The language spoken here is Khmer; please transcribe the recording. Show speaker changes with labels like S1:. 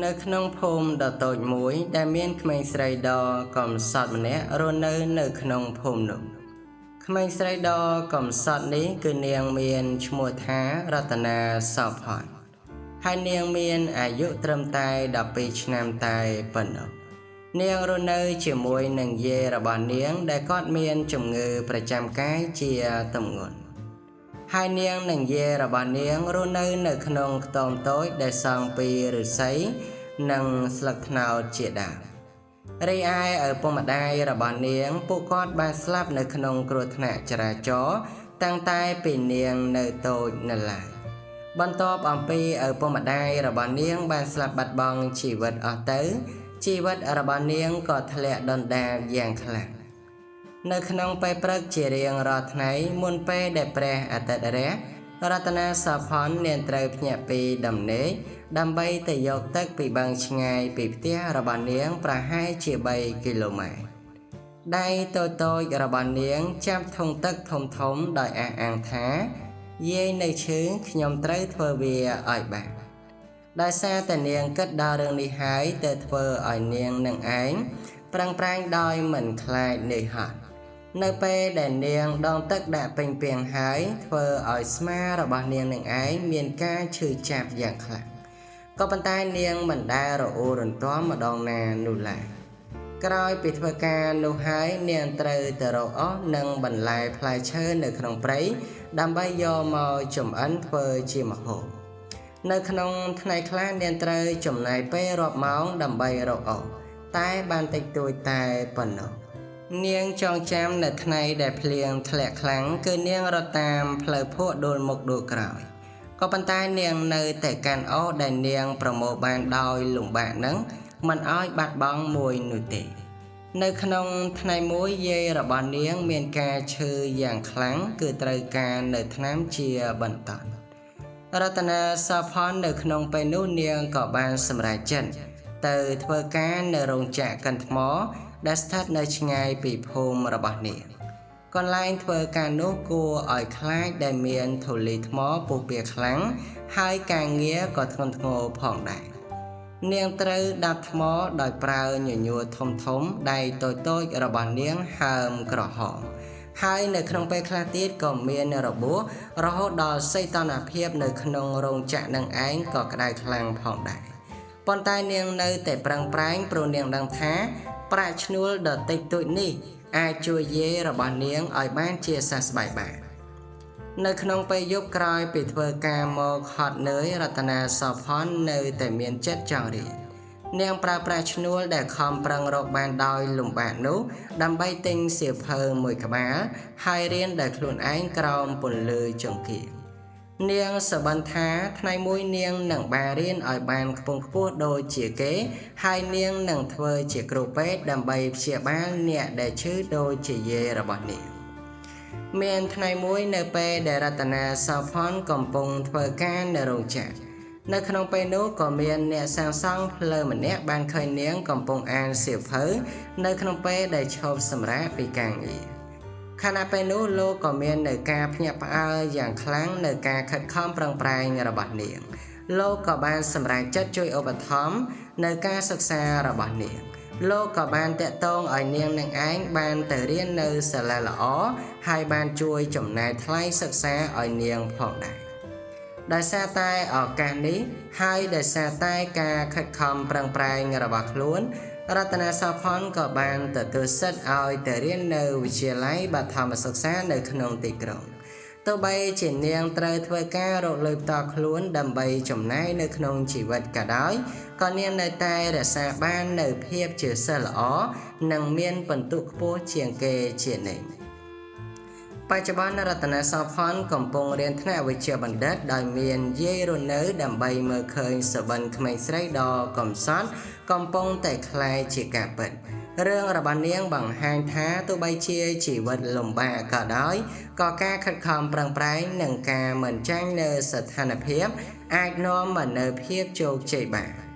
S1: នៅក្នុងភូមិដ៏តូចមួយដែលមានក្មេងស្រីដ៏កំសត់ម្នាក់រស់នៅនៅក្នុងភូមិនោះក្មេងស្រីដ៏កំសត់នេះគឺនាងមានឈ្មោះថារតនាសោភ័ណ្ឌហើយនាងមានអាយុត្រឹមតែ12ឆ្នាំតែប៉ុណ្ណោះនាងរស់នៅជាមួយនឹងយាយរបស់នាងដែលគាត់មានជំងឺប្រចាំកាយជាទម្ងន់ហើយនាងនិងយាយរបស់នាងរស់នៅនៅក្នុងខ្ទមតូចដែលសង់ពីឫស្សីនិងស្លឹកត្នោតជាដើមរីឯឪពុកម្ដាយរបស់នាងពួកគាត់បានស្លាប់នៅក្នុងគ្រោះថ្នាក់ចរាចរណ៍តាំងតែពីនាងនៅតូចនៅឡើយបន្ទាប់អំពីឪពុកម្ដាយរបស់នាងបានស្លាប់បាត់បង់ជីវិតអស់ទៅជីវិតរបស់នាងក៏ធ្លាក់ដុនដាបយ៉ាងខ្លាំងនៅក្នុងពេលព្រឹកជារៀងរាល់ថ្ងៃមុនពេលដែលព្រះអាទិត្យរះរតនាសោភ័ណ្ឌនាងត្រូវភ្ញាក់ពីដំណេកដើម្បីទៅយកទឹកពីបឹងឆ្ងាយពីផ្ទះរបស់នាងប្រហែលជា3គីឡូម៉ែត្រដៃតូចៗរបស់នាងចាប់ធុងទឹកធំៗដោយអះអាងថាយាយនៅឈឺខ្ញុំត្រូវធ្វើវាឲ្យបានដោយសារតែនាងគិតដល់រឿងនេះហើយទៅធ្វើឲ្យនាងនឹងឯងប្រឹងប្រែងដោយមិនខ្លាចនឿយហត់នៅពេលដែលនាងដងទឹកដាក់ពេញពាងហើយធ្វើឲ្យស្មារបស់នាងនឹងឯងមានការឈឺចាប់យ៉ាងខ្លាំងក៏ប៉ុន្តែនាងមិនដែលរអ៊ូរន្ទាំម្ដងណានោះឡើយក្រោយពីធ្វើការនោះហើយនាងត្រូវទៅរកអស់និងបន្លែផ្លែឈើនៅក្នុងព្រៃដើម្បីយកមកចម្អិនធ្វើជាម្ហូបនៅក្នុងថ្ងៃខ្លះនាងត្រូវចំណាយពេលរាប់ម៉ោងដើម្បីរកអស់តែបានតិចតួចតែប៉ុណ្ណោះនាងចងចាំនៅថ្ងៃដែលភ្លៀងធ្លាក់ខ្លាំងគឺនាងរត់តាមផ្លូវភក់ដួលមុខដួលក្រោយក៏ប៉ុន្តែនាងនៅតែកាន់អស់ដែលនាងប្រមូលបានដោយលំបាកនឹងមិនឲ្យបាត់បង់មួយនោះទេនៅក្នុងថ្ងៃមួយយាយរបស់នាងមានការឈឺយ៉ាងខ្លាំងគឺត្រូវការនៅថ្នាំជាបន្តរតនាសោភ័ណ្ឌនៅក្នុងពេលនោះនាងក៏បានសម្រេចចិត្តទៅធ្វើការនៅរោងចក្រកិនថ្មដែលស្ថិតនៅឆ្ងាយពីភូមិរបស់នាងកន្លែងធ្វើការនោះគួរឲ្យខ្លាចដែលមានធូលីថ្មពុះពៀខ្លាំងហើយការងារក៏ធ្ងន់ធ្ងរផងដែរនាងត្រូវដាប់ថ្មដោយប្រើញញួរធំៗដៃតូចៗរបស់នាងហើមក្រហមហើយនៅក្នុងពេលខ្លះទៀតក៏មានរបួសរហូតដល់សីតុណ្ហភាពនៅក្នុងរោងចក្រនឹងឯងក៏ក្តៅខ្លាំងផងដែរប៉ុន្តែនាងនៅតែប្រឹងប្រែងព្រោះនាងដឹងថាប្រាក់ឈ្នួលដ៏តិចតួចនេះអាចជួយយាយរបស់នាងឲ្យបានជាសះស្បើយបាននៅក្នុងពេលយប់ក្រោយពីធ្វើការមកហត់នឿយរតនាសោភ័ណ្ឌនៅតែមានចិត្តចង់រៀននាងប្រើប្រាស់ឈ្នួលដែលខំប្រឹងរកបានដោយលំបាកនោះដើម្បីទិញសៀវភៅមួយក្បាលហើយរៀនដោយខ្លួនឯងក្រោមពន្លឺចង្កៀងនាងសបិនថាថ្ងៃមួយនាងនឹងបានរៀនឲ្យបានខ្ពង់ខ្ពស់ដូចជាគេហើយនាងនឹងធ្វើជាគ្រូពេទ្យដើម្បីព្យាបាលអ្នកដែលឈឺដូចជាយាយរបស់នាងមានថ្ងៃមួយនៅពេលដែលរតនាសោភ័ណ្ឌកំពុងធ្វើការនៅរោងចក្រនៅក្នុងពេលនោះក៏មានអ្នកសាងសង់ផ្លូវម្នាក់បានឃើញនាងកំពុងអានសៀវភៅនៅក្នុងពេលដែលឈប់សម្រាកពីការងារខណៈពេលនោះលោកក៏មាននៅការភ្ញាក់ផ្អើលយ៉ាងខ្លាំងនៅការខិតខំប្រឹងប្រែងរបស់នាងលោកក៏បានសម្រេចចិត្តជួយឧបត្ថម្ភនៅការសិក្សារបស់នាងលោកក៏បានតាក់ទងឲ្យនាងនឹងឯងបានទៅរៀននៅសាលាល្អហើយបានជួយចំណាយថ្លៃសិក្សាឲ្យនាងផងដែរដោយសារតែឱកាសនេះហើយដោយសារតែការខិតខំប្រឹងប្រែងរបស់ខ្លួនរតនាសោភ័ណ្ឌក៏បានទទួលសិទ្ធិឲ្យទៅរៀននៅវិទ្យាល័យបឋមសិក្សានៅក្នុងទីក្រុងទោះបីជានាងត្រូវធ្វើការរកលុយផ្ទាល់ខ្លួនដើម្បីចំណាយនៅក្នុងជីវិតក៏ដោយក៏នាងនៅតែរក្សាបាននៅភាពជាសិស្សល្អនិងមានពិន្ទុខ្ពស់ជាងគេជានិច្ចបច្ចុប្បន្នរតនាសោភ័ណ្ឌកំពុងរៀនថ្នាក់វិជ្ជាបណ្ឌិតដោយមានយាយរស់នៅដើម្បីមើលឃើញសុបិនក្មេងស្រីដ៏កំសត់កំពុងតែក្លាយជាការពិតរឿងរបស់នាងបង្ហាញថាទោះបីជាជីវិតលំបាកក៏ដោយក៏ការខិតខំប្រឹងប្រែងនិងការមិនចាញ់នៅស្ថានភាពអាចនាំមកនូវភាពជោគជ័យបាន។